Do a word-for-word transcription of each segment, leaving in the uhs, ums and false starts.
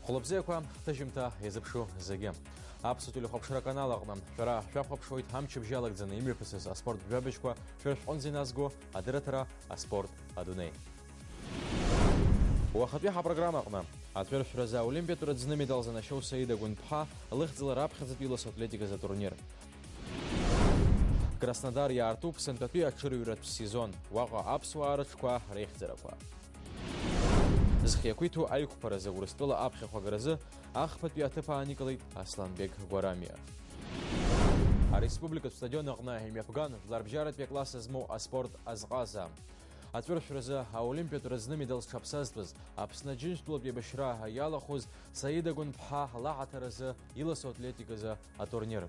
Хәлыбзиақәа, хҭыжьымҭа иазыԥшу зегьы. Аԥсуа телехәаԥшра аканал аҟны шәара шәахәаԥшуеит ҳамчыбжьа алагӡаны имҩаԥысыз аспорттә жәабжьқәа шәара шәҟынӡа иназго адырраҭара «Аспорт адунеи». Уахатәи ҳапрограмма аҟны аҵәыршәразы аолимпиатә рыӡны медал занашьоу Саида Гәынԥҳа лыхьӡала раԥхьаӡатәи иласу атлетиказы атурнир. Краснодар иаартуп сынтәатәи аҽырҩратә сезон, уаҟа аԥсуаа рыҽқәа реихьӡарақәа. Зхы иақәиҭу аиқәԥаразы Урыстәыла аԥхьахәагаразы ахԥатәи аҭыԥ ааникылеит Асланбег Гәарамиа. Ареспубликатә стадион аҟны имҩаԥган жәларбжьаратәи акласс змоу аспорт азҟаза. Аҵәыршәразы аолимпиатә рыӡны медал зҽаԥсазтәыз, Аԥсны Аџьынџьтәылатә еибашьра иалахәыз Саида Гәынԥҳа лаҳаҭыр азы иласу атлетиказы атурнир.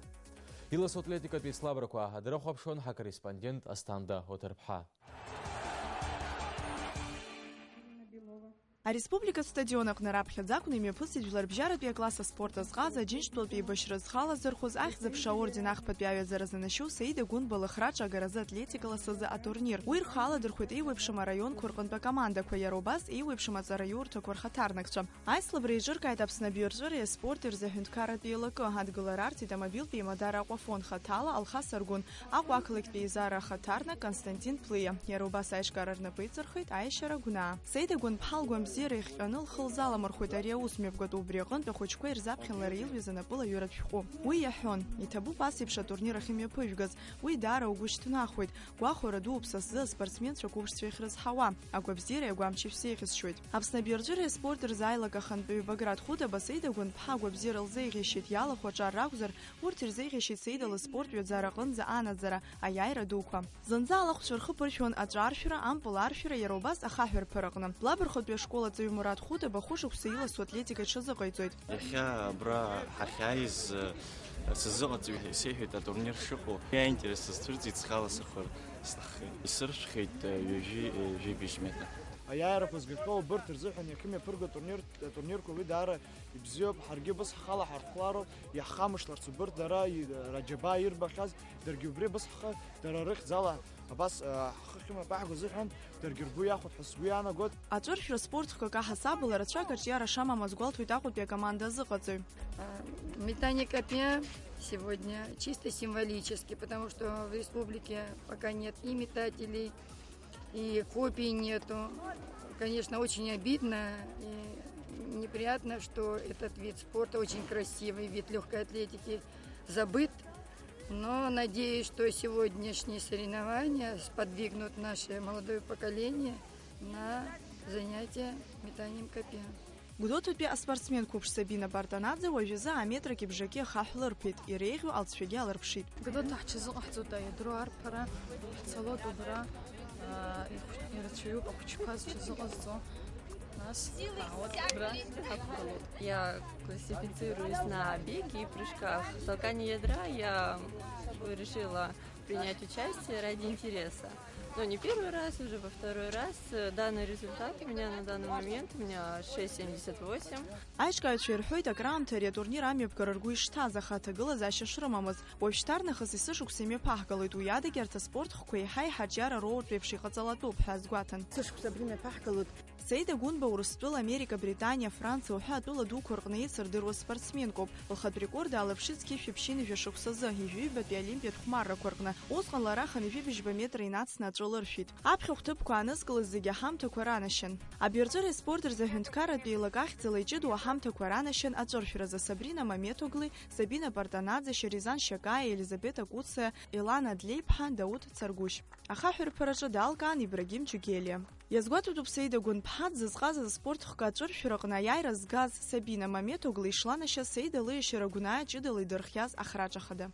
Иласу атлетикатә еицлабрақәа дрыхәаԥшуан ҳакорреспондент Асҭанда Оҭырԥҳа. Ареспубликатә стадион аҟны раԥхьаӡа акәны имҩаԥысит жәларбжьаратәи акласс аспорт азҟаза, Аџьынџьтәылатә еибашьра зхала зырхәыз, Ахьӡ-аԥша аорден ахԥатәи аҩаӡара занашьоу Саида Гәынба лыхраҿы агаразы атлетика ласазы атурнир. Уи рхаладырхәеит еиуеиԥшым араионқәа рҟынтә акомандақәа, иара убас еиуеиԥшым аҵараиурҭақәа рхаҭарнакцәа. Аицлабра еиҿыркааит Аԥсны абиуаҿыреи аспорти рзы аҳәынҭқарратә еилакы, адгылара арҭеит амобилтә еимадара Аҟәафон хаҭала Алхас Аргәын, Аҟәа ақалақьтә еизара ахаҭарнак Константин Плиа, иара убас аиҿкаара рнапы иҵырхит аиашьара гәнаа. Саида Гәынԥҳа лгәамбзиара иахҟьаны лхы лзаламырхәеит ари аус мҩаԥгатәу, убри аҟынтә ахәыҷқәа ирзаԥхьан лара илҩыз анапылаҩыратә шәҟәы. Уи иаҳәон, иҭабуп ас еиԥш атурнир ахьымҩаԥыжәгаз, уи даара угәы шьҭнахуеит, гәахәара дууп са сзы аспортсменцәа қәыԥшцәа иахьрызҳауа, агәабзиареи агәамчи шәзеиӷьасшьоит. Аԥсны абиуаҿыреи аспорти рзы аилак ахантәаҩы Баграт Хәыдаба Саида Гәынԥҳа агәабзиара лзеиӷьашьеит, иалахәу аҿар ракәзар, урҭ ирзеиӷьашьеит Саида лыспорт ҩаӡара аҟынӡа анаӡара, аиааира дуқәа. Зынӡа алахәцәа рхы ԥыршәон аҵәаршәра, ампыл аршәра, иара убас ахаҳә рԥыраҟны. Лабархәытәи ашкол аҵаҩы Мураҭ Хәыдаба хәышықәса иласу атлетика иҽазыҟаиҵоит. Иахьа абра ҳахьааиз, э, сазыҟаҵаҩ исеиҳәеит атурнир шыҟоу. Иааинтерес сызцәырҵит, схала сыхәар сҭаххеит. Исыршәхьеит, э, ҩажәи, э, ҩажәи быжь метр. Аиааирақәа згахьоу убырҭ рзыҳәан иахьымҩаԥырго атурнир, атурнирқәа уи даара ибзиоуп. Ҳаргьы убыс ҳхала ҳархәлароуп, иаҳхамышларц убырҭ дара и-, раџьабаа ирбахьаз, даргьы убри убыс ҳхы дара рыхьӡала абас, а, ҳхы ахьымҩаԥаҳго азыҳәан даргьы ргәы иахәоит ҳәа сгәы иаанагоит. Аҵәыршәра спорт хкык аҳасабала рацәак аҿиара шамам азгәалҭоит Аҟәатәи акоманда азыҟаҵаҩ. А, метание копья сегодня чисто символически, потому что в республике пока нет и метателей, и копий нету. Конечно, очень обидно и неприятно, что этот вид спорта, очень красивый вид легкой атлетики, забыт. Но надеюсь, что сегодняшние соревнования сподвигнут наше молодое поколение на занятия метанием копья. Гәдоуҭатәи аспортсмен қәыԥш Сабина Бартанаӡе уажәазы аметрак ибжаки ахаҳә лырԥеит, иреиӷьу алҵшәагьы алырԥшит. Гәдоуҭа ҳҽазыҟаҳҵоит аидро арԥара, ҳцалоит убра, аа, ирацәаҩуп ахәыҷқәа зҽазыҟазҵо, нас ҳаауеит убра ҳақәгылоуп. Я классифицируюсь на беге и прыжках. Толкание ядра я решила принять участие ради интереса. Но не первый раз, уже во второй раз. Э, данный результат у меня на данный момент, у меня шесть семьдесят восемь. Аиҿкааҩцәа ирҳәоит, акраамҭа ари атурнир амҩаԥгара ргәы ишҭаз, аха аҭагылазаашьа шрымамыз. Уажәшьҭарнахыс есышықәса имҩаԥаҳгалоит, уи адагьы арҭ аспорт хкқәа еиҳа-еиҳа аҿиара роуртә еиԥш иҟаҵалатәуп ҳәа азгәаҭан. Сышықәса абри мҩаԥаҳгалоит. Саида Гәынба Урыстәыла, Америка, Британиа, Франциа уҳәа атәыла дуқәа рҟны еицырдыруа спортсменкоуп. Лхатә рекорд аалыԥшит зқьи жәшәи ԥшьынҩажәа шықәсазы, ижәыҩбатәи Олимпиатә хәмаррақәа рҟны. Усҟан лара хынҩажәи быжьба метра инацны аҵәы лыршәит. Аԥхьахә ҭыԥқәа аанызкылаз зегьы аҳамҭақәа ранашьан. Абиуаҿыреи аспорти рзы аҳәынҭқарратә еилак ахьӡала иҷыдоу аҳамҭақәа ранашьан аҵәыршәразы Сабрина Маметоглы, Сабина Партанаӡе, Шьаризан Шьакаиа, Елизабета Куциа, Елана Длеиԥҳа, Дауҭ Царгәышь. Ахаҳә рԥараҿы далкаан Ибрагим Џьугелиа. Иазгәаҭатәуп Саида Гәынԥҳа дзызҟаз аспорт хкы аҵәыршәраҟны аиааира згаз Сабина Маметоглы ишланашьаз Саида лыешьара гәнаа ҷыдала идырхиаз ахраҿ ахада.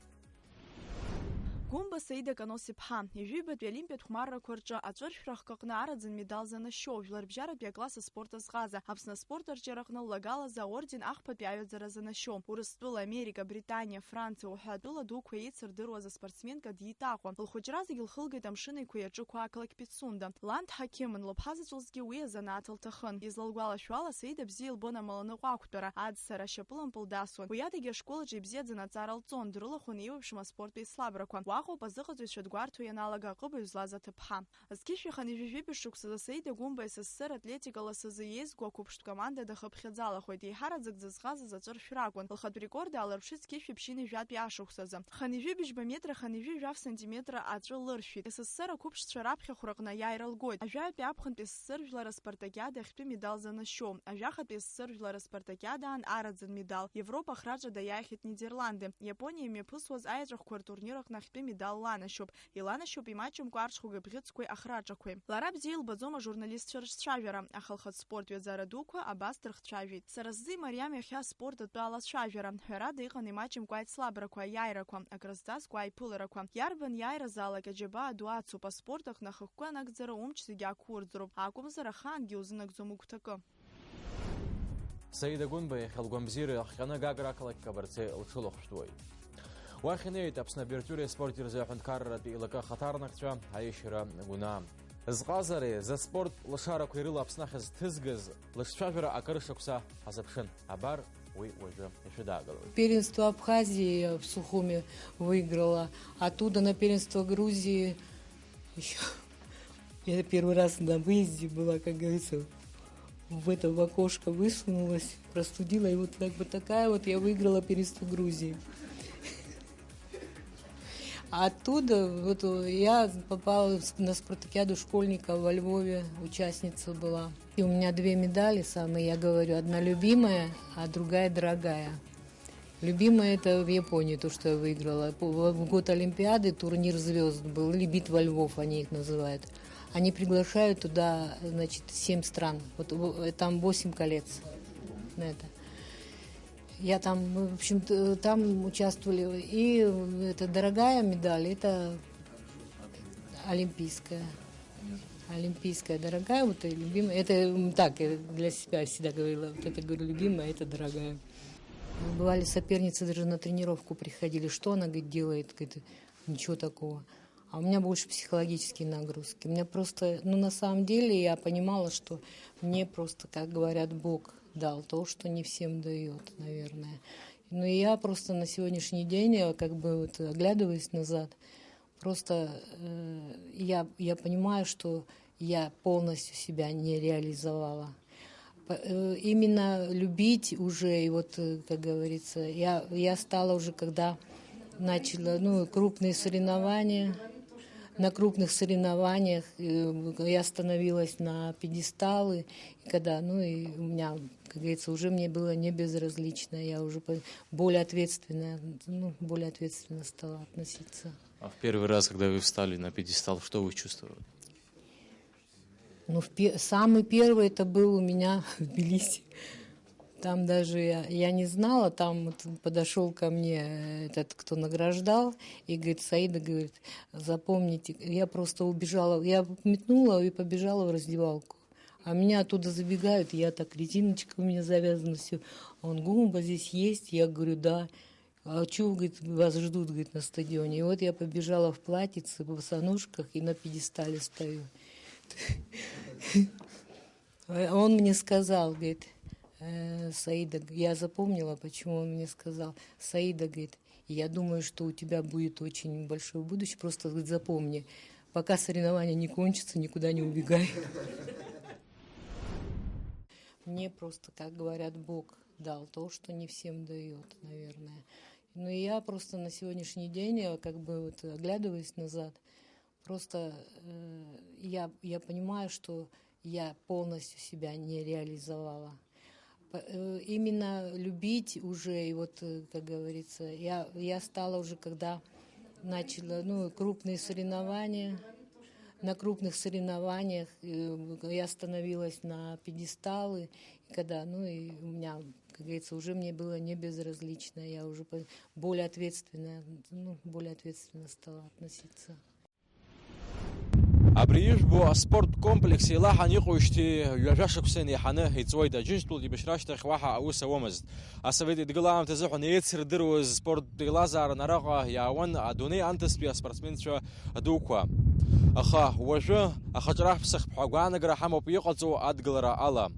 Гәымба Саида Канос-иԥҳа, ижәибатәи Олимпиатә хәмаррақәа рҿы аҵәыршәра хкы аҟны араӡын медал занашьоу, жәларбжьаратәи акласс аспорт азҟаза, Аԥсны аспорт арҿиараҟны ллагалазы аорден ахԥатәи аҩаӡара занашьоу, Урыстәыла, Америка, Британиа, Франциа уҳәа атәыла дуқәа еицырдыруаз аспортсменка диит Аҟәа. Лхәыҷра зегь лхылгеит Амшын Еиқәа иаҿу қәа ақалақь Пицунда. Лан дҳақьымын, лыԥҳа заҵәылзгьы уи азанааҭ лҭахын. Излалгәалашәо ала, Саида бзиа илбон амаланыҟәа ақәтәара, аӡсара, ашьапылампыл дасуан. Уи адагьы ашкол аҿы ибзиаӡаны аҵара лҵон, дрылахәын еиуеиԥшым аспорттә еицлабрақәа. Уа Иҟоуп азыҟаҵаҩцәа дгәарҭо ианалага аҟыбаҩ злаз аҭыԥҳа. Зқьышәи хынҩажәи жәибжь шықәса Саида Гәымба С С С Р атлетикала сазы иеизго ақәыԥштә команда дахыԥхьаӡалахоит, еиҳараӡак дзызхаз азаҵәы ршә ракәын. Лхатә рекорд аалырԥшит зқьышәи ԥшьынҩажәатәи ашықәсазы. Хынҩажәи бжьба метра хынҩажәи жәаф сантиметра аҵәы лыршәит. С С С Р ақәыԥштәцәа раԥхьа ахәракны аиааира лгоит. Ажәаҩатәи аԥхынтәи С С Р жәлар аспартакиада ахьтәы медал занашьоу, ажәахатәи С С Р жәлар аспартакиадаан араӡын медал, Европа ахраҿы даиааихьеит Нидерланды, Иапониа имҩаԥысуаз аиаҵәахқәа ртурнир аҟны ахьтәы медал ланашьоуп. Иланашьоуп имаҷымкәа арҽхәагеи абӷьыцқәеи ахраҿақәеи. Лара бзиа илбаӡом ажурналистцәа рыҿцәажәара, аха лхатә спорт ҩаӡара дуқәа абас дрыхцәажәеит. Сара сзы имариам иахьа аспорт атәы алацәажәара. Ҳәарада, иҟан имаҷымкәа аицлабрақәа, аиааирақәа, акрызҵазкуа аиԥыларақәа. Иарбан иааира залак аџьабаа ду ацуп, аспорт аҟны ахықәкы анагӡара умч зегьы ақәурӡроуп, акәымзар ахаангьы иузынагӡом угәҭакы. Саида Гәынба иахьа лгәамбзиара иахҟьаны Гагра ақалақь Кабарце лҽылахәшәтәуеит. Уахь инеит Аԥсны абиржәтәыреи аспорти рзы аҳәынҭқарратә еилакы ахаҭарнакцәа, аишьара гәынаа. Зҟазареи заспорт лшарақәеи рыла Аԥсны ахьызҭызгаз лыҿцәажәара акыр шықәса ҳазыԥшын. Абар уи уажәы ишәыдаагалоит. Первенство Абхазии я в Сухуме выиграла, оттуда на первенство Грузии ещё. Я первый раз на выезде была, как говорится, в это в окошко высунулась, простудила, и вот как бы такая вот я выиграла первенство Грузии. А оттуда вот, э, я попала в сп-, на спартакиаду школьников во Львове, участница была. И у меня две медали самые, я говорю, одна любимая, а другая дорогая. Любимая — это в Японии, то, что я выиграла. По-, в год Олимпиады турнир звёзд был, или битва львов они их называют. Они приглашают туда, значит, семь стран. Вот в-, э, там восемь колец на это. Я там, в общем-то, там участвовали. И, э, это дорогая медаль, это олимпийская. Олимпийская дорогая, вот и любимая. Это, м, так, я для себя всегда говорила, вот это, говорю, любимая, это дорогая. Бывали соперницы, даже на тренировку приходили. Что она, говорит, делает? Говорит, ничего такого. А у меня больше психологические нагрузки. У меня просто, ну, на самом деле, я понимала, что мне просто, как говорят, Бог дал то, что не всем дает, наверное. Ну, и я просто на сегодняшний день, я как бы вот оглядываясь назад, просто, э, я, я понимаю, что я полностью себя не реализовала. П-, э, именно любить уже, и вот, э, как говорится, я, я стала уже, когда начала, ну, крупные соревнования, на крупных соревнованиях, э, я становилась на пьедесталы, и когда, ну, и у меня, как говорится, уже мне было не безразлично, я уже по-, более ответственно, ну, более ответственно стала относиться. А в первый раз, когда вы встали на пьедестал, что вы чувствовали? Ну, в пе-, самый первый это был у меня в Тбилиси. Там даже я, я не знала, там вот подошёл ко мне этот, кто награждал, и говорит: «Саида, говорит, запомните». Я просто убежала, я метнула и побежала в раздевалку. А меня оттуда забегают, я так, резиночка у меня завязана, всё. А он: «Гумба здесь есть?» Я говорю: «Да». «А чё, говорит, вас ждут, говорит, на стадионе?» И вот я побежала в платьице, в босоножках и на пьедестале стою. А он мне сказал, говорит, э, Саида, г-, я запомнила, почему он мне сказал: «Саида, говорит, я думаю, что у тебя будет очень большое будущее, просто, говорит, запомни, пока соревнования не кончатся, никуда не убегай». Мне просто, как говорят, Бог дал то, что не всем даёт, наверное. Ну, и я просто на сегодняшний день, я как бы вот оглядываясь назад, просто, э, я, я понимаю, что я полностью себя не реализовала. П-, э, именно любить уже, и вот, э, как говорится, я, я стала уже, когда начала, ну, крупные соревнования, на крупных соревнованиях, э, я становилась на пьедесталы, и когда, ну, и у меня, как говорится, уже мне было не безразлично, я уже по-, более ответственно, ну, более ответственно стала относиться. Абри ижәбо аспорттә комплекс еилаҳан иҟоуижьҭеи ҩажәа шықәса инеиҳаны иҵуеит. Аџьынџьтәылатә еибашьра ашьҭахь уаҳа аус ауамызт. Асовет Еидгыла аамҭазы ҳәа еицырдыруаз спорттә еилазааран араҟа иаауан адунеи анҭыҵтәи аспортсменцәа дуқәа. Аха уажәы ахаҿра ҳәсахп ҳәа агәаанагара ҳамоуп иҟаҵоу адгылара ала.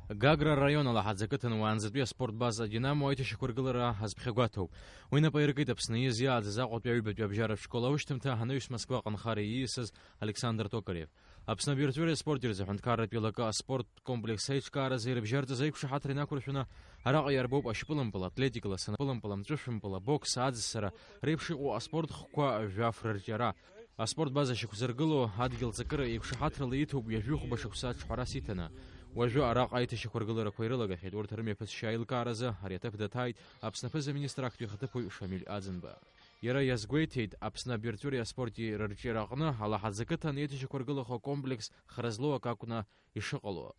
Гагра раион Алаҳаӡы ақыҭан уаанӡатәи аспорт база Динамо аиҭашьақәыргылара азԥхьагәаҭоуп. Уи нап аиркит Аԥсны ииз иааӡаз Аҟәатәи аҩбатәи абжьаратә школ аушьҭымҭа анаҩс Москваҟа анхара ииасыз Александр Токарев. Аԥсны абиржәтәыреи аспорти рзы аҳәынҭқарратә еилакы аспорттә комплекс аиҿкааразы ирыбжьарҵаз аиқәшаҳаҭра инақәыршәаны араҟа иарбоуп ашьапылампыл, атлетикала, санапылампыл, амҵәышәымпыл, абокс, аӡсара реиԥш иҟоу аспорт хкқәа жәаф рырҿиара. Аспорт база шьақәзыргыло адгьыл ҵакыра еиқәшаҳаҭрала иҭоуп ҩажәихәба шықәса аҿҳәарас иҭаны. Уажәы араҟа аиҭашьақәыргыларақәа ирылагахьеит. Урҭ рымҩаԥысшьа аилкааразы ари аҭыԥ даҭааит Аԥсны аԥыза-министр актәи ихаҭыԥуаҩ Шамиль Аӡынба. Иара иазгәеиҭеит, Аԥсны абиржәтәыреи аспорти рырҿиара аҟны Алаҳаӡы ақыҭан еиҭашьақәыргылахо акомплекс хра злоу акы акәны ишыҟало.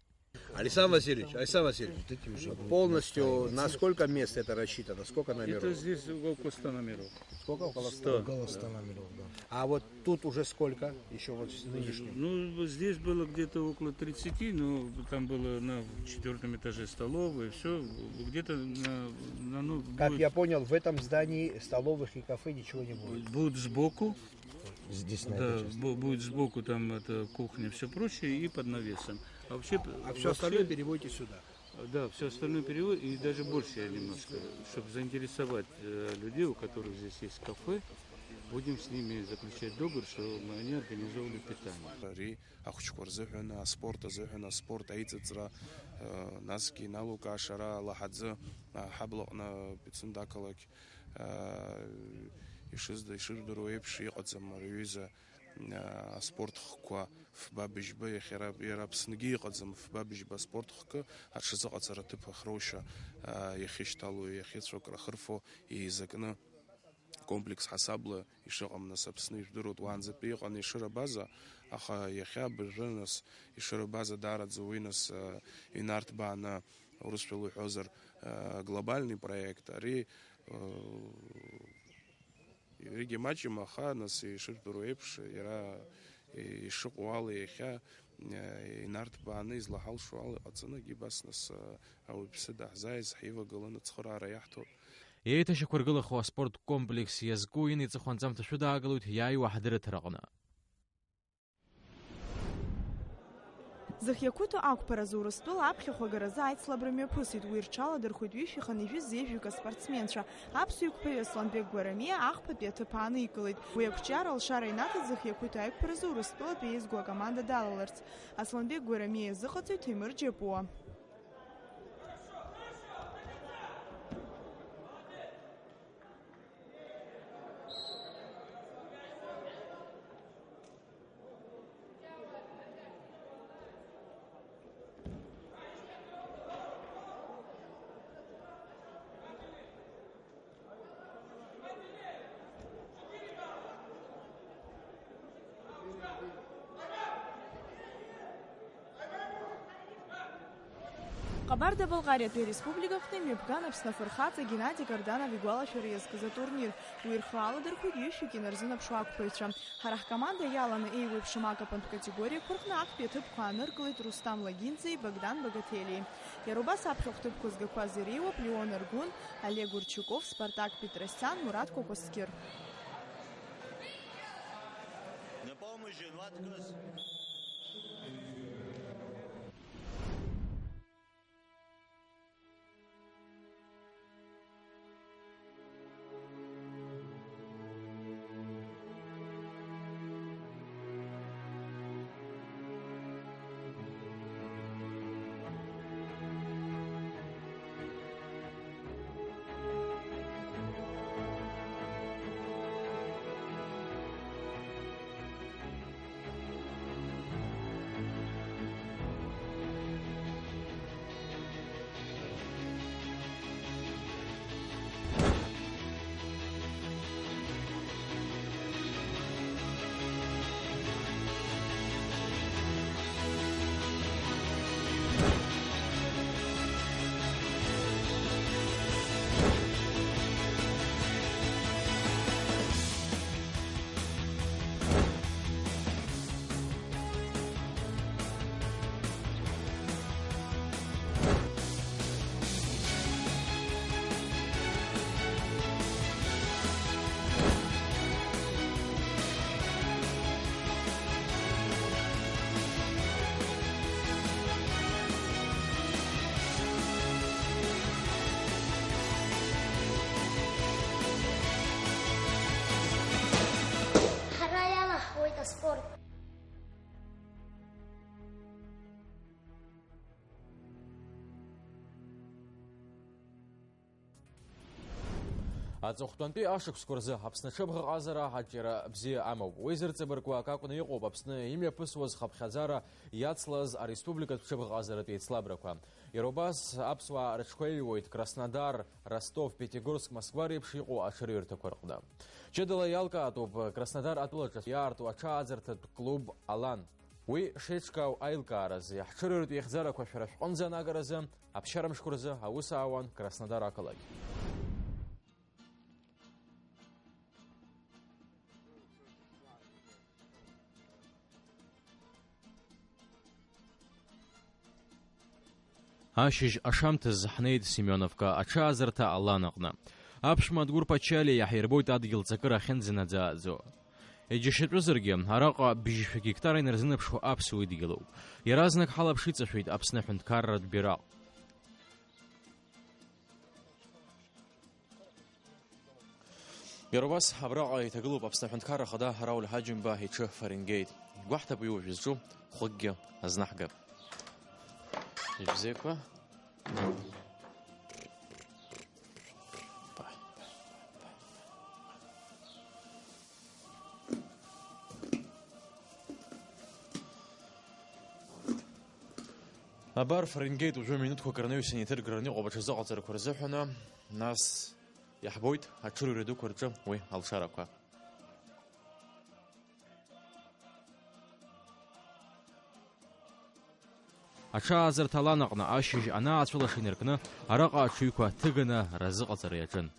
Александр Васильевич, Александр Васильевич, полностью на сколько мест это рассчитано? Сколько номеров? Это здесь около ста номеров. Сколько? Около ста? Сто, около ста номеров, да. А вот тут уже сколько? Еще вот с нынешним? Ну, вот здесь было где-то около тридцати, но там было на четвертом этаже столовая, все. Где-то на, на, ну, Как будет, я понял, в этом здании столовых и кафе ничего не будет. Будут сбоку. Здесь, на Да, этой части. Бу-, будет сбоку там это кухня, все прочее и под навесом. А вообще, А всё вообще, остальное переводите сюда. Да, все остальное перевод, и даже больше я немножко, чтобы заинтересовать э, людей, у которых здесь есть кафе, будем с ними заключать договор, что мы, они организовывали питание. Ари ахәыҷқәа рзыҳәан, аспорт азыҳәан, аспорт аиҵыҵра, э, насгьы иналукааша ара Алаҳаӡы, э, ҳаблаҟны Пицунда ақалақь, э, ишызда-, ишырдыруа еиԥш иҟаӡам ари аҩыза, э, аспорт хкқәа фба-быжьба, иахьа ара, иара Аԥсныгьы иҟаӡам фба-быжьба аспорт хкы аҽазыҟаҵара аҭыԥ ахроушьа, э, иахьышьҭало, иахьыцәоу акрахырфо еизакны. Комплекс ҳасабла ишыҟам, нас, Аԥсны ижәдыруеит, уаанӡатәи иҟан Ешыра база, аха иахьа абыржәы, нас, Ешыра база даараӡа уи, нас, э, инарҭбааны, урысшәала уҳәозар, э, глобальный проект, ари, э, егьи маҷым, аха, нас, ишыжәдыруа еиԥш, иара ишыҟоу ала иахьа, э, инарҭбааны излаҳалшо ала иҟаҵаны, егьи абас, нас, э, ауаҩԥсы даҳзааиз ҳивагыланы ацхыраара иаҳҭоит. Еиҭашьақәыргылахо аспорт комплекс иазку инаиҵыху анҵамҭа шәыдаагалоит иааиуа ҳдырраҭараҟны. Зхы иақәиҭу ақәԥаразы Урыстәыла аԥхьахә агаразы аицлабра мҩаԥысит. Уи рҽаладырхәит ҩышәи хынҩажәи зеижәҩык аспортсменцәа. Аԥсуа иқәԥаҩы Асланбег Гәарамиа ахԥатәи аҭыԥ аанеикылеит. Уи ақәҿиара алшара инаҭеит зхы иақәиҭу аиқәԥаразы Урыстәылатәи еизго акоманда далаларц. Асланбег Гәарамиа иазыҟаҵоит Ҭемыр Џьапуа. Ҟабарда-Балҟариатәи ареспублика аҟны имҩаԥган Аԥсны афырхаҵа Геннади Карданов игәалашәара иазкыз атурнир. Уи рхы аладырхәит ҩышәҩык инарзынаԥшуа ақәԥаҩцәа. Ҳара ҳкоманда иаланы еиуеиԥшым акапантә категориақәа рҟны актәи аҭыԥқәа ааныркылеит Рустам Лагинӡеи Богдан Багателиеи. Иара убас аԥхьахә ҭыԥқәа згақәаз иреиуоуп Леон Аргәын, Олег Урчаков, Спартак Петросиан, Мураҭ Кәакәасқьыр. На помощь, Ваткас. Аҵыхәтәантәи ашықәсқәа рзы Аԥсны аҽыбӷаҟазара аҿиара бзиа амоуп. Уи зырҵабыргуа акы акәны иҟоуп Аԥсны имҩаԥысуаз хыԥхьаӡара иацлаз ареспубликатә ҽыбӷаҟазаратә еицлабрақәа. Иара убас аԥсуаа рыҽқәа еиҩуеит Краснодар, Ростов, Пятигорск, Москва реиԥш иҟоу аҽырҩырҭақәа рҟны. Ҷыдала иалкаатәуп Краснодар атәылаҿы иаарту аҽааӡарҭатә клуб Алан. Уи шеиҿкаау аилкааразы, ҳҽырҩыртә еихьӡарақәа шәара шәҟынӡа анагаразы, аԥсшьара мшқәа рзы аус аауан Краснодар ақалақь. Ашьыжь ашамҭаз ҳнеит Семионовка аҽааӡарҭа Алан аҟны. Аԥшәма Адгәыр Ԥачалиа иаҳирбоит адгьыл ҵакыра ахьынӡанаӡааӡо. Иџьашьатәызаргьы, араҟа бжьшәа гектар инарзынаԥшуа аԥсуа идгьылуп. Иаразнак ҳалаԥш иҵашәеит Аԥсны аҳәынҭқарратә бираҟ. Иара убас абраҟа иҭагылоуп Аԥсны Аҳәынҭқарра Ахада Рауль Ҳаџьымба иҽы Фаренгеит. Игәаҳҭап уи уажә изҿу хәыкгьы азнаҳгап. Ибзиақәа. Абар, Фаренгеит уажәы минуҭқәак рнаҩсан иҭыргараны иҟоуп аҽазыҟаҵарақәа рзыҳәаны, нас иаҳбоит аҽырҩра дуқәа рҿы уи алшарақәа. Аҽааӡарҭа Алан аҟны ашьыжь анаацәылаша инаркны, араҟа аҽыҩқәа ҭыганы разыҟаҵара иаҿын.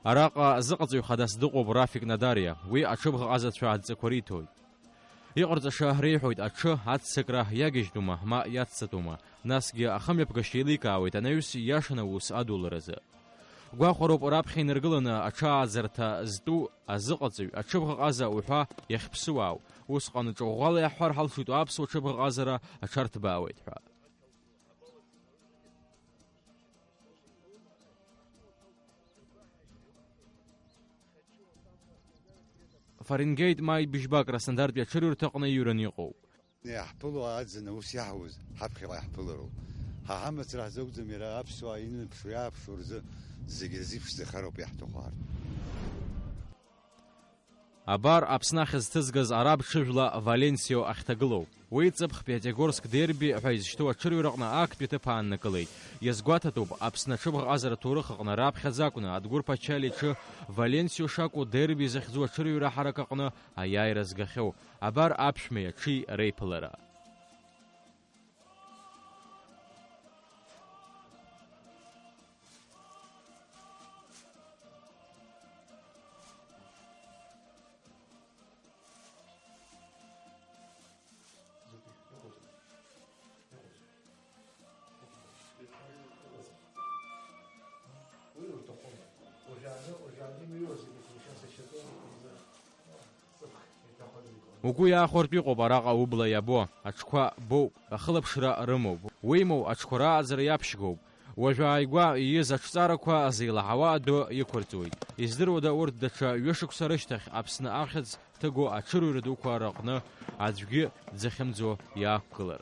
Араҟа зыҟаҵаҩ хадас дыҟоуп Рафик Надариа, уи аҽыбӷаҟазацәа адҵақәа риҭоит. Иҟарҵаша реиҳәоит аҽы аццакра иагьежьтәума, ма иаццатәума, насгьы ахымҩаԥгашьа еиликаауеит анаҩс ииашаны аус адуларазы. Гәахәароуп раԥхьа инаргыланы аҽааӡарҭа зтәу азыҟаҵаҩ аҽыбӷаҟаза уҳәа иахьԥсуаау, усҟан ҿыӷәӷәала иаҳҳәар ҳалшоит аԥсуа ҽыбӷаҟазара аҽарҭбаауеит ҳәа. Фаренгеит маи быжьба Краснодартәи аҽырҩрҭаҟны иҩраны иҟоуп. Иаҳԥыло аӡын аус иаҳуаз ҳаԥхьаҟа иаҳԥылароуп. Ҳа ҳамацара ҳзы акәӡам, иара аԥсуаа иныԥшуа, иааԥшуа рзы зегьы рзы иԥшӡахароуп иаҳҭаху ҳарҭ. Абар, Аԥсны ахьӡ ҭызгаз араб ҽыжәла Валенсио ахьҭагылоу. Уи ҵыԥх Пиатигорск дерби ҳәа изышьҭоу аҽырҩраҟны актәи аҭыԥ ааннакылеит. Иазгәаҭатәуп, Аԥсны аҽыбӷаҟазара аҭоурых аҟны раԥхьаӡа акәны Адгәыр Ԥачалиа иҽы Валенсио шакәу дерби захьӡу аҽырҩра ҳарак аҟны аиааира згахьоу. Абар аԥшәмеи аҽи реиԥылара. Угәы иаахәартә иҟоуп араҟа убла иабо, аҽқәа боуп, ахылаԥшра рымоуп. Уимоу, аҽқәа рааӡара иаԥшьгоуп. Уажә ааигәа ииз аҽҵарақәа зеилаҳауа адәы иқәырҵоит. Издыруада, урҭ даҽа ҩышықәса рышьҭахь Аԥсны ахьӡ ҭыгоу аҽырҩра дуқәа рыҟны аӡәгьы дзахьымӡо иаақәгылар?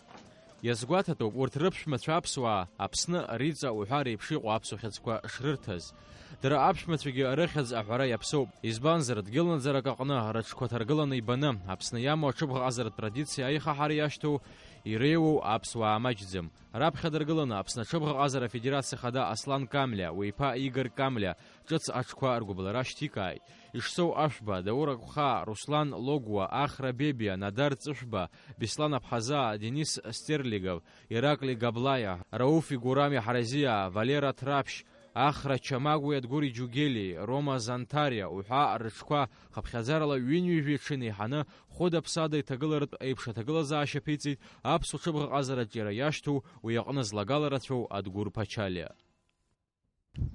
Иазгәаҭатәуп, урҭ рыԥшәмацәа аԥсуаа, Аԥсны, Риҵа уҳәа реиԥш иҟоу аԥсуа хьыӡқәа шрырҭаз. Дара аԥшәмацәагьы рыхьӡ аҳәара иаԥсоуп, избанзар, дгьыл наӡарак аҟны рыҽқәа ҭаргыланы ибаны, Аԥсны иамоу аҽыбӷаҟазаратә традициа аихаҳара иашьҭоу иреиуоу аԥсуаа маҷӡам. Раԥхьа дыргыланы Аԥсны аҽыбӷаҟазара афедерациа хада Аслан Камлиа, уи иԥа Игор Камлиа, ҿыц аҽқәа ргәыбылра шьҭикааит. Ишсоу Ашәба, Даур Агәхаа, Руслан Логуа, Ахра Бебиа, Надар Ҵышәба, Беслан Аԥҳазаа, Денис Стерлигов, Ираклий Габлаиа, Рауф Игурами Ҳаразиаа, Валера Ҭраԥшь, Ахра Чамагәи Адгәыр Иџьугели, Рома Занҭариа уҳәа рыҽқәа хыԥхьаӡарала ҩынҩажәи ҽыни ҳаны, хәыда-ԥсада иҭагыларатә еиԥш аҭагылазаашьа ԥиҵеит аԥсуа ҽыбӷаҟазараҿ иара иашьҭоу, уи аҟны злагала рацәоу Адгәыр Ԥачалиа.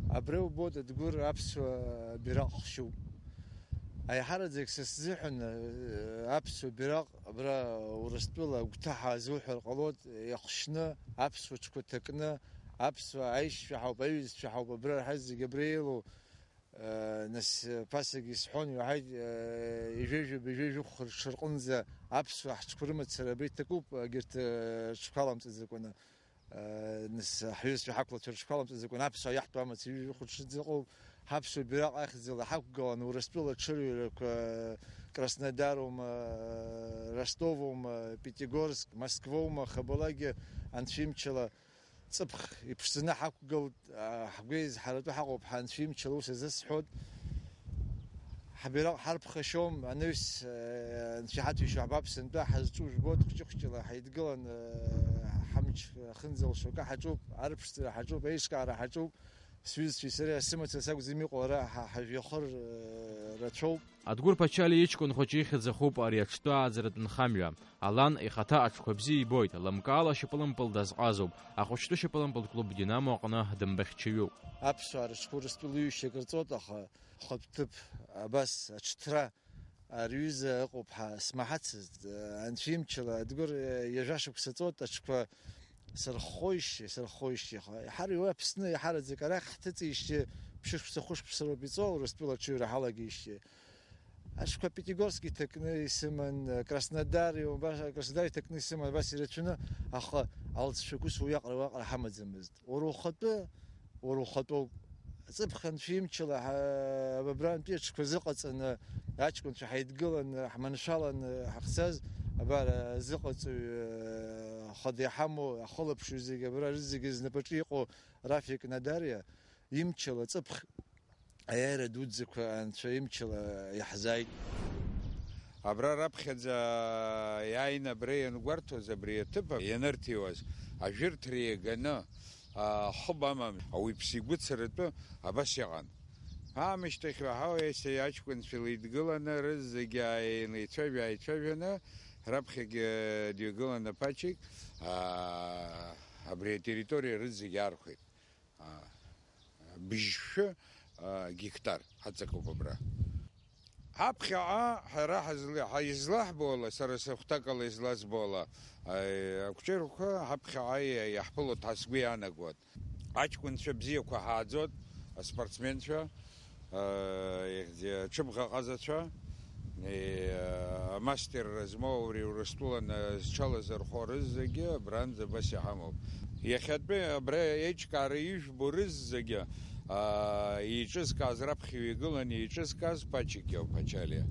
Абра убоит, Адгәыр аԥсуа бираҟ хшьуп. Аиҳараӡак са сзыҳәан, э, аԥсуа бираҟ абра Урыстәыла агәҭаҳәа азуҳәар ҟалоит, иахшьны, аԥсуа ҽқәа ҭакны, аԥсуаа аишьцәа ҳауп, аҩызцәа ҳауп, абра ҳазегь абра еилоу, э, нас, э, ԥасагьы исҳәон, иуаҳаит, э, ижәеижәаба, ижәеижәыхәха рҽырҟынӡа аԥсуаа ҳҽқәа рымацара абра иҭакуп, егьырҭ, э, рҽқәа аламҵаӡакәаны. Нас ҳҩызцәа ҳақәлацәа рыҽқәа аламҵаӡакәан аԥсуаа иаҳтәу амаҵ ҩажәа хәыҷы ӡыҟоуп, ҳаԥсуа бираҟ ахьӡала ҳақәгылан, Урыстәыла аҽырҩрақәа, Краснодарума, Ростовума, Пятигорск, Москвоума, Хабалагьы анцәа имчала ҵыԥх иԥшӡаны ҳақәгылт, ҳгәы еизҳаратәы ҳаҟоуп ҳәа анцәа имчала ус азысҳәоит. Ҳбираҟ ҳарԥхашьом, анаҩс, э, анцәа иҳаҭәеишьо ҳбап, сынтәа ҳазҿу жәбоит, хәҷы-хәҷыла ҳаидгылан, э, ҳамч ахынӡалшо акы ҳаҿуп, арыԥшӡара ҳаҿуп, аиҿкаара ҳаҿуп. Сҩызцәеи сареи асы мацара сакәӡам иҟоу ара ҳа-, ҳажәҩахыр, э, рацәоуп. Адгәыр Ԥачалиа иҷкәын хәыҷы ихьӡ ахуп ари аҽтәы ааӡаратә нхамҩа. Алан ихаҭа аҽқәа бзиа ибоит, лымкаала шьапылампыл дазҟазоуп, ахәыҷтәы шьапылампылтә клуб Динамо аҟны дымбахьчаҩуп. Аԥсуаа рыҽқәа Урыстәыла ҩышьа кырҵоит, аха хатә ҭыԥ абас аҽҭра ари аҩыза ыҟоуп ҳәа смаҳацызт, анцәа имчала, Адгәыр, ҩажәа шықәса ҵуеит, аҽқәа сырххоижьҭеи, сырххоижьҭеи, аха иҳараҩуа Аԥсны, иҳараӡак арахь ҳҭыҵижьҭеи ԥшьышықәса, хәышықәса роуп иҵоу, Урыстәыла аҽыҩра ҳалагеижьҭеи. Аҽқәа Пятигорск иҭакны исыман, Краснодар, иумбаша, Краснодар иҭакны исыман, абас ирацәаны, аха алҵшәа ус уиаҟара, уиаҟара ҳамаӡамызт. Уара ухатәы, уара ухатәоуп. Аҵыԥх анцәа имчала ҳа-, абрантәи аҽқәа зыҟаҵаны, аҷкәынцәа ҳаидгыланы, ҳманшәаланы ҳахьцаз, абар, азыҟаҵаҩ, э, хада иҳамоу, ахылаԥшҩы зегьы, абра зегьы знапаҿы иҟоу Рафик Надариа имчала аҵыԥх аиааира дуӡӡақәа анцәа имчала иаҳзааит. Абра раԥхьаӡа иааины абра иангәарҭоз, абри аҭыԥ ианырҭиуаз, ажәырҭра иаганы, а, хыб амам, ауаҩԥсы игәыцаратәы абас иҟан. Аамышьҭахь уаҳауеи сеи аҷкәынцәа леидгыланы, рызегьы ааи-, еицәажәа-ааицәажәаны, раԥхьагьы дҩагыланы Пачик, а, абри атерриториа рызегьы архәеит. А, быжьшәы, а, гектар ҳаҵакуп абра. Ҳаԥхьаҟа ҳара ҳазла-, ҳа-, излаҳбо ала, сара сыхәҭакала излазбо ала, а, акәҷырқәа ҳаԥхьаҟа иа-, иаҳԥылоит ҳәа сгәы иаанагоит. Аҷкәынцәа бзиақәа ҳааӡоит, аспортсменцәа, а, ихьӡ-, аҽыбӷаҟазацәа, и, а, амастерра змоу абри Урыстәылан, а, зҽалазырхәо рызегьы абранӡа абас иҳамоуп. Иахьатәи абра еиҿкаара ижәбо рызегьы, аа, еиҿызкааз, раԥхьаҩ игылан еиҿызкааз Пачик иоуп, Ачалиа.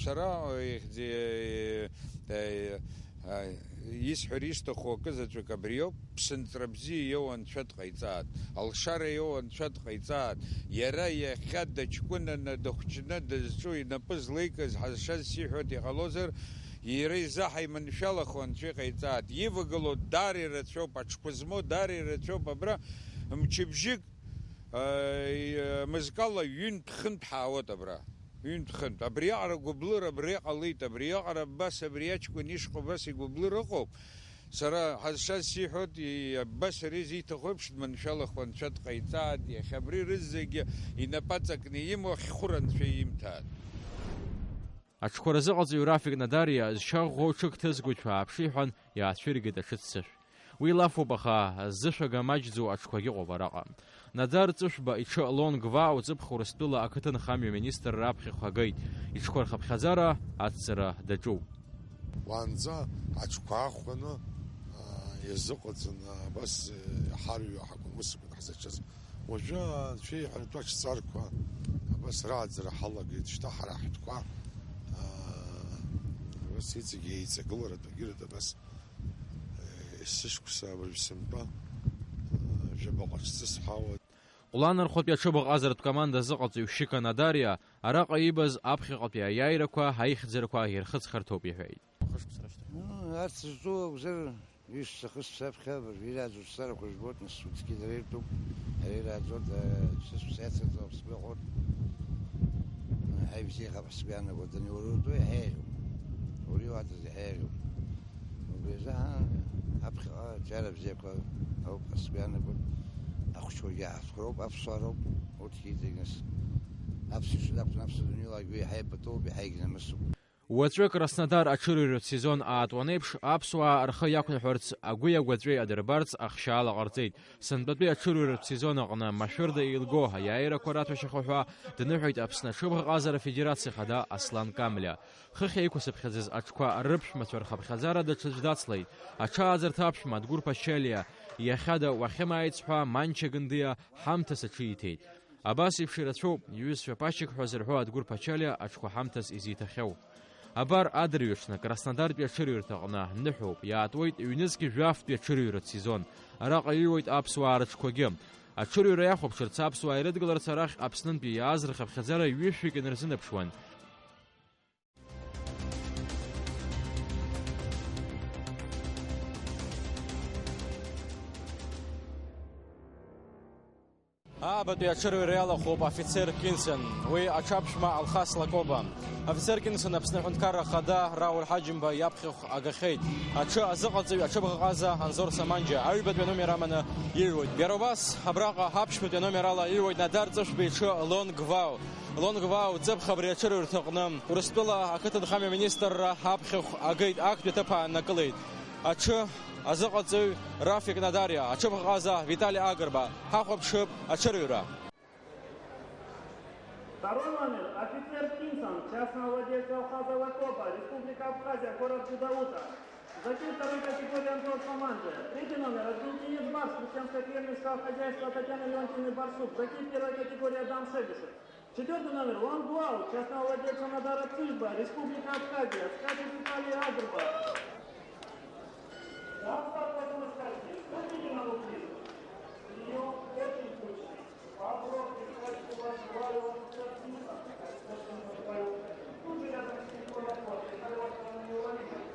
Сара, ихьӡ-, е, е, а, исҳәар исҭаху акы заҵәык абриоуп, ԥсынҵра бзиа иоуа Анцәа дҟаиҵааит, алшара иоуа Анцәа дҟаиҵааит, иара иахьа дыҷкәынаны, дыхәҷны дызҿу, инапы злеикыз ҳазшаз сиҳәоит, иҟалозар, иара изы ҳаиманшәалахо Анцәа иҟаиҵааит, ивагылоу даара ирацәоуп, аҽқәа змоу даара ирацәоуп, абра мчыбжьык, э, мызкала ҩынтә-хынтә ҳаауеит абра. Ҩынтә-хынтә. Абриаҟара гәыблыра абра иҟалеит, абриаҟара абас, абри аҷкәын ишҟа убас игәыблыра ыҟоуп. Сара ҳазшаз сиҳәоит, и-, абас ари зиҭаху еиԥш дманшәалахо Анцәа дҟаиҵааит, иахьа абри рызегьы инапы аҵакны имоу ахьхәыр Анцәа имҭааит. Аҽқәа рзыҟаҵаҩ Рафик Надариа зшьа ӷәӷәоу ҽык ҭызгоит ҳәа ааԥши ҳәан иаацәыригеит аҽыццышә. Уи лафуп, аха зышәага маҷӡоу аҽқәагьы ыҟоуп араҟа. Надар Ҵышәба иҽы Лон Гваа уҵыԥх Урыстәыла ақыҭанхамҩа министр раԥхьахә агеит, иҽқәа рхыԥхьаӡара ацҵара даҿуп. Уаанӡа аҽқәа аахәаны, аа, иазыҟаҵаны абас, э, ҳарҩа ҳакәын ус акәын ҳзаҿыз. Уажәы анцәа иҳәатәы аҽҵарқәа абас рааӡара ҳалагеит, шьҭа ҳара ҳтәқәа, аа, абас иҵегь еиҵагыларатәы, егьырҭ абас, э, есышықәса абыржә сынтәа, аа, жәабаҟа ҽҵыс ҳауа. Ҟәланырхәтәи аҽыбӷаҟазаратә команда азыҟаҵаҩ Шьыка Надариа араҟа иибаз аԥхьаҟатәи аиааирақәа, аихьӡарақәа ирхыҵхырҭоуп иҳәеит. Хышықәса рышьҭахь. Ну, арҭ зҿу акәзар, ҩышықәса, хышықәса раԥхьа абыржә ирааӡо ацәҵарақәа жәбоит, нас, уигьы дара иртәуп, ара ирааӡоит, э, шықәса иацырҵо сгәы иахәоит. Ҳаи, бзиахап ҳәа сгәы иаанагоит, даниурутәу иаҳа иаӷьуп. Уриуаатәыз иаҳа иаӷьуп. Убри азы ҳа, ҳаԥхьаҟа аҿиара бзиақәа ауп ҳәа сгәы иаанагоит. Ахәыҷқәагьы ҳаҳҭқәа роуп, аԥсуаа роуп, урҭгьы иҵегь, нас, аԥсуа иҽы дақәтәаны аԥсуа дунеилаагьы уи иаҳа ипатуп, иаҳа егьнамысуп. Уаҵәы Краснодар аҽырҩратә сезон аатуан еиԥш, аԥсуаа рхы иақәнаҳәарц, агәи агәаҵәеи адырбарц ахшьаала ҟарҵеит. Сынтәатәи аҽырҩратә сезон аҟны машәырда еилго аиааирақәа раҭәашьахо ҳәа дныҳәеит Аԥсны аҽыбӷаҟазара афедерациа хада Аслан Камлиа. Хыхь еиқәсыԥхьаӡаз аҽқәа рыԥшәмацәа рхыԥхьаӡара даҽаӡә дацлеит. Аҽааӡарҭа аԥшәма Адгәыр Ԥачалиа иахьада уахьымааиц ҳәа Манча Гындиа ҳамҭас аҽы иҭеит. Абас еиԥш ирацәоуп иҩызцәа ԥашьак ҳәа зырҳәо Адгәыр Ԥачалиа аҽқәа ҳамҭас изиҭахьоу. Абар адырҩаҽны Краснодартәи аҽырҩырҭаҟны ныҳәоуп, иаатуеит ҩнызқь жәафтәи аҽырҩратә сезон. Араҟа иҩуеит аԥсуаа рыҽқәагьы. Аҽырҩра иахәаԥшырц, аԥсуаа ирыдгыларц арахь Аԥснынтәи иааз рхыԥхьаӡара ҩышәҩык инарзынаԥшуан. Аабатәи аҽырҩра иалахәуп афицер Кинсен, уи аҽаԥшәма Алхас Лакоба. Афицер Кинсен Аԥсны аҳәынҭқарра ахада Рауль Ҳаџьымба иаԥхьахә агахьеит. Аҽы азыҟаҵаҩ аҽыбӷаҟаза Анзор Саманџьа аҩбатәи аномер аманы иҩуеит. Иара убас абраҟа аԥшьбатәи аномер ала иҩуеит Надар Ҵышәба иҽы Лон Гвау. Лон Гвау ҵыԥх абри аҽырҩрҭаҟны Урыстәыла ақыҭанхамҩа министрра аԥхьахә агеит, актәи аҭыԥ ааннакылеит. Аҽы азыҟаҵаҩ Рафик Надариа, аҽыбӷаҟаза Витали Агрба. Ҳахәаԥшып аҽырҩра. Второй номер, офицер Кинсон, частного владельца Алхаза Лакоба, Республика Абхазия, город Гудаута. Закид второй категории Анзор Саманджи. Третий номер, аргентинец Барс, крестьянское фермерского хозяйства Татьяны Леонтьевны Барсук. Закид первой категории Адам Шебишев. Четвертый номер, Лон Гуау, частного владельца Надара Цыжба, Республика Абхазия, скачет Виталий Агрба. Транспортная скачки, поднимите на руки. Приём очень точный. Вопрос, скачки, Лон Гуау, Лон Гуау. Тут же рядом с ним Кулаков, Виталий Васильевич Владимирович.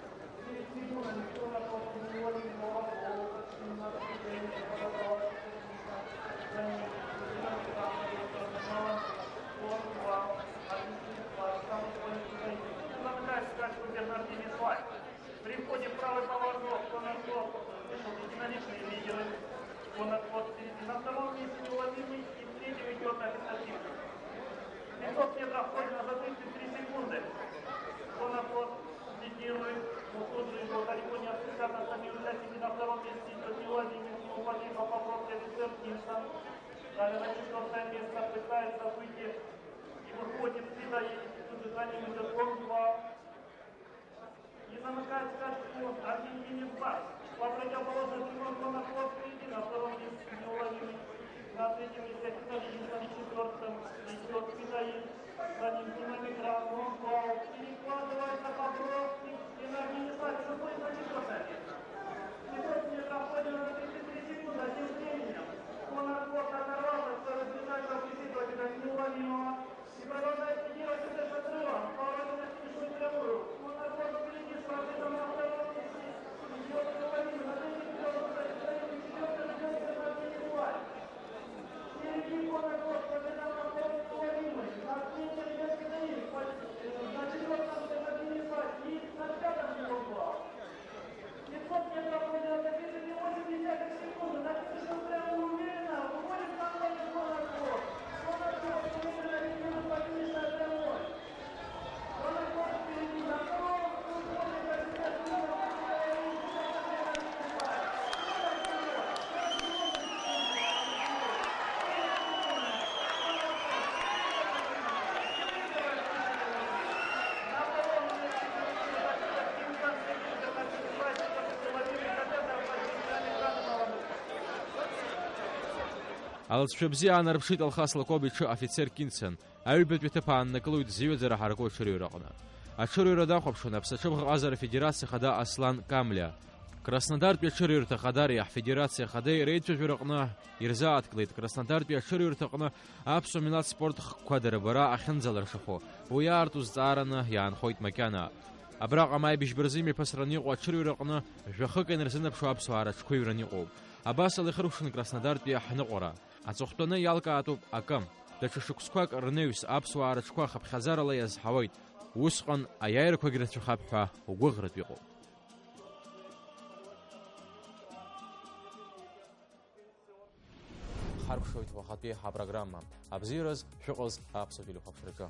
При входе в правый поворот, правый поворот, единоличные лидеры. Впереди на втором месте неуловимый и в третьем идёт Александр. Пятьсот метров входит на за тридцать три секунды. Ледирует, но тут же его далеко не отпускают остальные участники. На втором месте идёт Владимир Кулаков, Попов, Эдвард Кинсон. Далее на четвёртое место пытается выйти и выходит Фидаиль, тут же за ним идёт Лонгва. Не замыкает скачку аргентинец Барс. По противоположной прямой Лонгва впереди, на втором месте неуловимый. На третьем месте Фидаиль, на четвёртом идёт Фидаиль. За ним динамик Рамон Пау перекладывается по бровке и организация выходит на четвёртое место. Четвёртый метр проходит на тридцать три секунды, а тем временем Конор Форд оторвался, что разрезает визит этого неуловимого и продолжает лидировать с отрывом. Пауэлл на финишную прямую. Конор Форд впереди с пробегом на втором месте. Идёт неуловимый, на третьем идёт Фидаиль, четвёртый идёт Фернандо Виталь. Алҵшәа бзиа аанарԥшит Алхас Лакоба иҽы афицер Кинцен. Аҩбатәи аҭыԥ ааннакылоит зыҩаӡара ҳаракы аҽырҩраҟны. Аҽырҩра дахәаԥшуан Аԥсны аҽыбӷаҟазара афедерациа хада Аслан Камлиа. Краснодартәи аҽырҩрҭа хадареи ҳфедерациа хадеи реицәажәараҟны ирзааҭгылеит Краснодартәи аҽырҩрҭаҟны аԥсуа милаҭ спорт хкқәа дара бара ахьынӡалыршахо, уи аарту зҵаараны иаанхоит макьана. Абраҟа ма ибжьба рзы имҩаԥысраны иҟоу аҽырҩраҟны жәахык инарзынаԥшуа аԥсуаа рыҽқәа ҩраны иҟоуп. Абасала ихыркәшан Краснодартәи аҳныҟәара. Аҵыхәтәаны иалкаатәуп акы. Даҽа шықәсқәак рнаҩс аԥсуаа рыҽқәа хыԥхьаӡарала иазҳауеит. Усҟан аиааирақәагь рацәахап ҳәа угәыӷратә иҟоуп. Ҳарԥшуеит уахатәи ҳапрограмма. Абзиараз шәыҟаз аԥсуа телехәаԥшраҿы.